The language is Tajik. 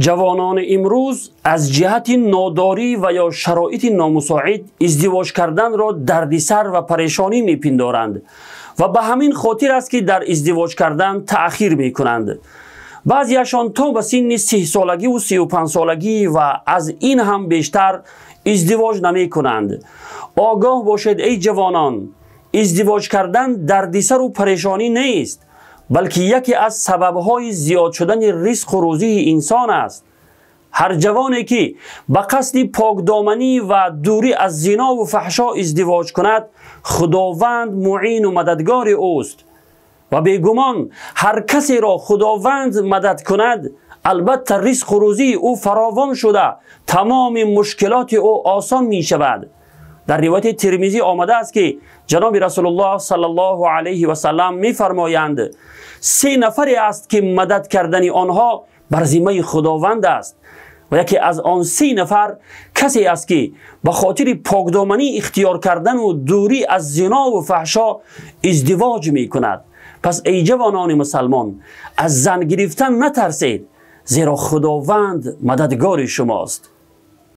Ҷавонони имрӯз аз ҷиҳати нодорӣ ва ё шароити номусоид издивоҷ карданро дардисар ва парешонӣ мепиндоранд ва ба ҳамин хотир аст, ки дар издивоҷ кардан таъхир мекунанд. Баъзеашон то ба синни 30-солагиву 35-солагӣ ва аз ин ҳам бештар издивоҷ намекунанд. Огоҳ бошед, эй ҷавонон, издивоҷ кардан дардисару парешонӣ нест, балки яке аз сабабҳои зиёд шудани ризқу рӯзии инсон аст. Ҳар ҷавоне ки ба қасди покдоманӣ ва дурӣ аз зинову фаҳшо издивоҷ кунад, Худованд муину мададгори ӯст ва бегумон ҳар касеро Худованд мадад кунад, албатта ризқу рӯзии ӯ фаровон шуда, тамоми мушкилоти ӯ осон мешавад. Дар ривояти Термизӣ омадааст, ки ҷаноби Расулуллоҳ саллаллоҳу алайҳи васаллам мефармоянд: се нафаре аст, ки мадад кардани онҳо бар зиммаи Худованд аст ва яке аз он се нафар касе аст, ки ба хотири покдоманӣ ихтиёр кардану дурӣ аз зинову фаҳшо издивоҷ мекунад. Пас эй ҷавонони мусалмон, аз зан гирифтан натарсед, зеро Худованд мададгори шумост.